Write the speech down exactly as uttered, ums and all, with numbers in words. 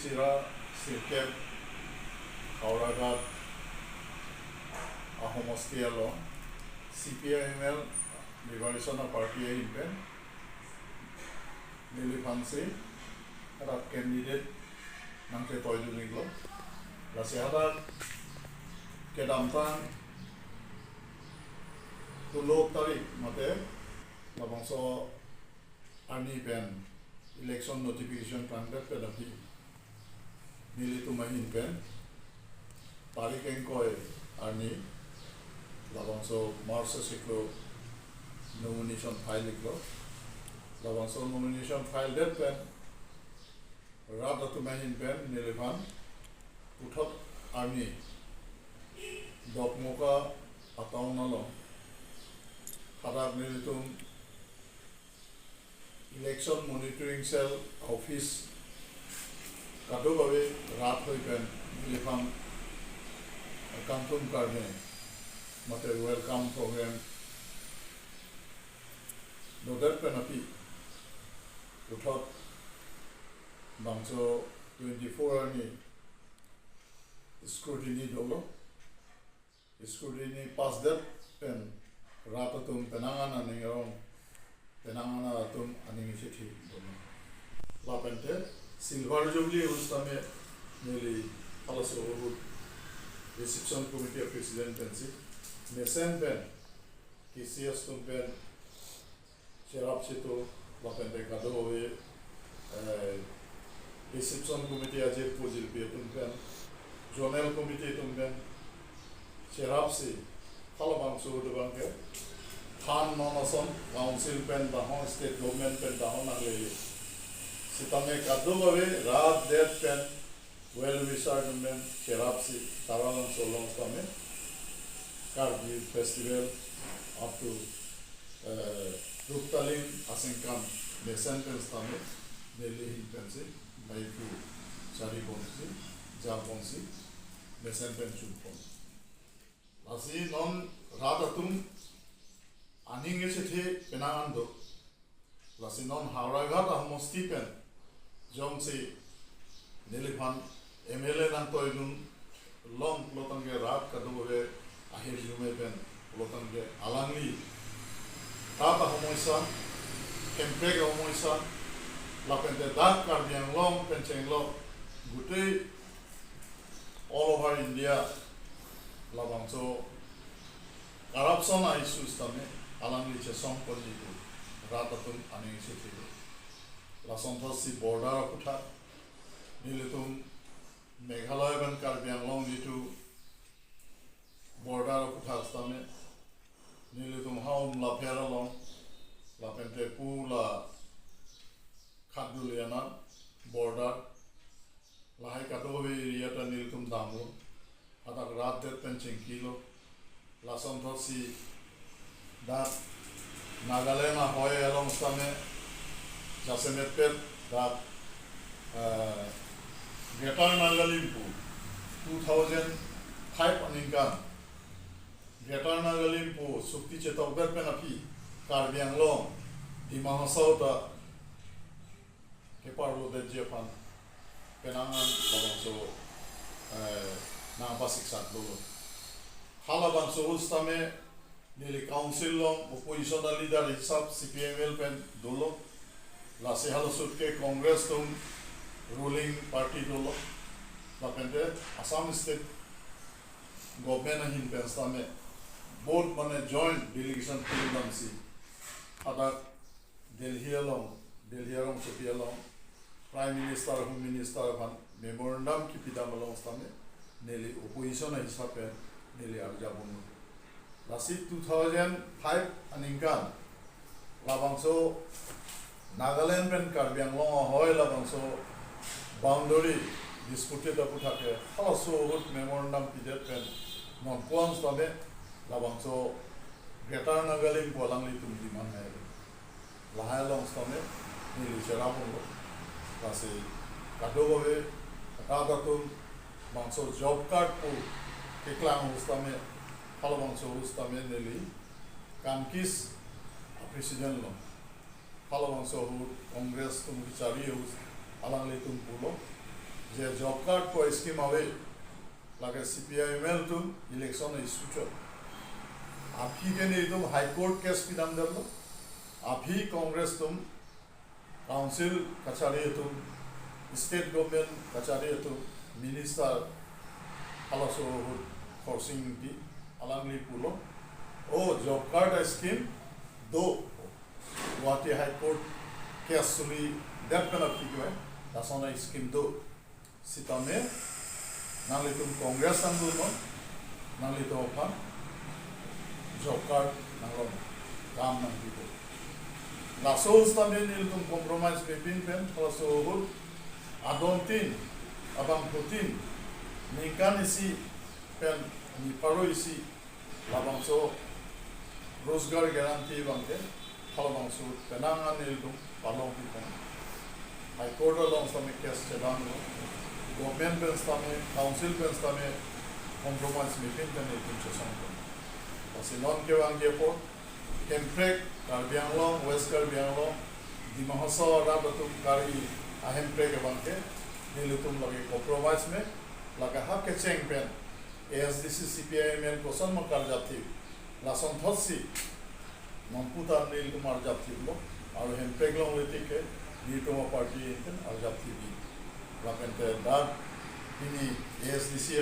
Sira Sirkep Howraghat ahomosti along C P I M L Liberation Party ahin pen neliphansi hadak candidate nangketoidun-iklo. Lasi hadak kedamtang tulo tarik mate labangso arni pen election notification klangdet pen aphi nelitum ahin pen tarik ingkoi arni labangso March siklo nomination file-iklo. Labangso nomination file det pen rat atum ahin pen neliphan puthot arni Dokmoka a-town along hadak nelitum Election Monitoring Cell Office kadokave rat hoi pen neliphan kangtum karne mate welcome program dodet pen aphi puthot bangso twenty-four arni scrutiny dolo. Scrutiny pass det pen rat atum penang an aning arong, penang an atum aning isethi dolo. Lapente Silver Jubilee ahut tame neli halaso ahut Reception Committee President pensi mesen pen K C S atum pen cherapsi do, lapente kadokave, eh, Reception Committee ajirpo jirpi atum pen, Zonal Committee atum pen cherapsi, halabangso ahut abangke than non ason Council pen dahon, State Government pen dahon nanglele. Sitame kadokave rat det pen well wisher atum pen cherapsi Taralangso along tame Karbi festival up to, eh, Ruptaling asengkan mesen pen tame neli ahin pensi maipu chari ponsi, ja ponsi, mesen pen chun pon. Lasi non rat atum aning isethi penang an do. Lasi non Howraghat ahomosti pen jongsi neliphan M L A nangtoidun long pulotangte rat kadokave ahirjume pen pulotangte alangli rat ahomoi san, Hemprek ahomoi san, lapente dak Karbi Anglong pen chenglok gutei all over India labangso corruption a-issues tame alangli chesong ponji pu rat atum aning isethi do. Lason thotsi border aputhak nelitum Meghalaya pen Karbi Anglong jitu border aputhak tame nelitum ha Umlapher along lapente pu la Khatduliana border lahai kadokave area ta nelitum damlo. Hadak rat det pen chingkilo. Lason thotsi dak Nagaland ahoi along tame jasemet pet dak, eh, Greater Nagalim pu two thousand five aningkan Greater Nagalim pu sukti chetokdet pen aphi Karbi Anglong Dima Hasao ta keparlodetji aphan penang an labangso, eh, nangpasiksak dolo. Halabangso ahut tame neli Council along opposition a-leader hisap C P I M L pen dolo. Lasi halaso ahut ke Congress atum ruling party dolo. Lapente Assam State Government ahin pen tame both mane joint delegation team damsi hadak Delhi along, Delhi arongsopi along Prime Minister, Home Minister aphan memorandum kipidam along tame neli opposition ahisap pen neli arjabom. Lasi two thousand five aningkan labangso Nagaland pen Karbi Anglong ahoi labangso boundary disputed aputhak ke halaso ahut memorandum pidet pen non ko-an tame labangso Greater Nagalim pu alanglitum demand hai. Lahai along tame neli cherapponlo. Lasi kadokave rat atum bangso job card pu keklang ahut tame, halabangso ahut tame neli Kankis a-president lo. Halabangso ahut Congress atum kachari ahut alanglitum pulo. Je job card ko scheme ave, lake C P I M L atum election issue chot. Aphi ke nelitum High Court case pidamdetlo. Aphi Congress atum, council kachari atum, state government kachari atum, minister halaso ahut Khorsing Engti, alangli pulo, "O job card scheme do." Guwahati High Court case suli det pen aphi ke, lason a scheme do. Sitame nanglitum Congress nangdunnon, nanglitum aphan job card nanglong, kam nangpipo. Laso sitame nelitum compromise mepin pen, laso ahut adontin, abangphutin, ningkan isi pen nipharo isi labangso Rozgar Guarantee abangke halabangso penang an nelitum palongpipon. High Court along sitame case chedamlo, government pen sitame, council pen sitame compromise mepin pen nelitum chesongpon. Lasi non kevangji apot, hemprek Karbi Anglong, West Karbi Anglong, Dima Hasao arat atum kari ahemprek abangke nelitum lake compromise me, lake ha kecheng pen A S D C C P I M L koson ma karjapthip, lasonthotsi nonputa nelitum arjapthiplo, aru hemprek longle tik ke nelitum aparty pen arjapthipji. Lapen te dak pini A S D C